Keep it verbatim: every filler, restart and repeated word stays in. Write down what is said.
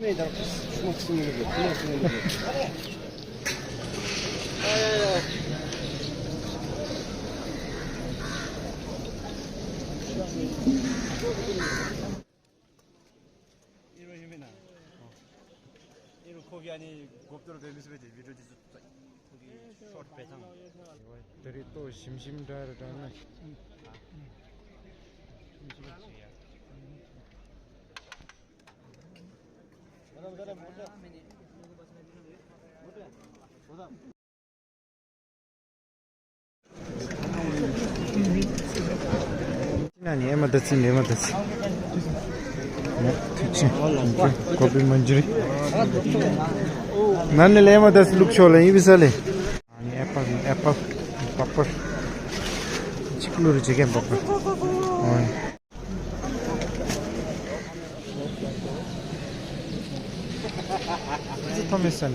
ཨི་རུ་ཧི་མི་ན། ཨི་རུ་ཁོ་གི་ཨ་ནི་གོབ་ཏོར་བེ་མི་སུ་བེ་ཏེ་བི་ཌིའོ་ཏི་སུ་ཁོ་གི་ཤོར་བེ་ཐང་། ད་རེས་ཏོ་ཞིམ་ཞིམ་འདྲ་རེ་འདྲ་ན། ན་ནི་ཨེ་མ་ད་ཚི་ནི་ཨེ་མ་ད་ཚི། ཡ་ཐུག་ཆེ། ཀོ་པི་མན་ཇུ་རི། ན་ནི་ལེ་ཨེ་མ་ད་ཚི་ལུག་ཤོ་ལ་ཡི་བི་ས་ལེ། ཨ་ནི་ཨེ་པལ་ཨེ་པལ། པ་པར། ཅིག་ལུ་རི་ཅིག་ཨེ་པ་པར། ཨོ། ཚི་ཐོ་མི་སན།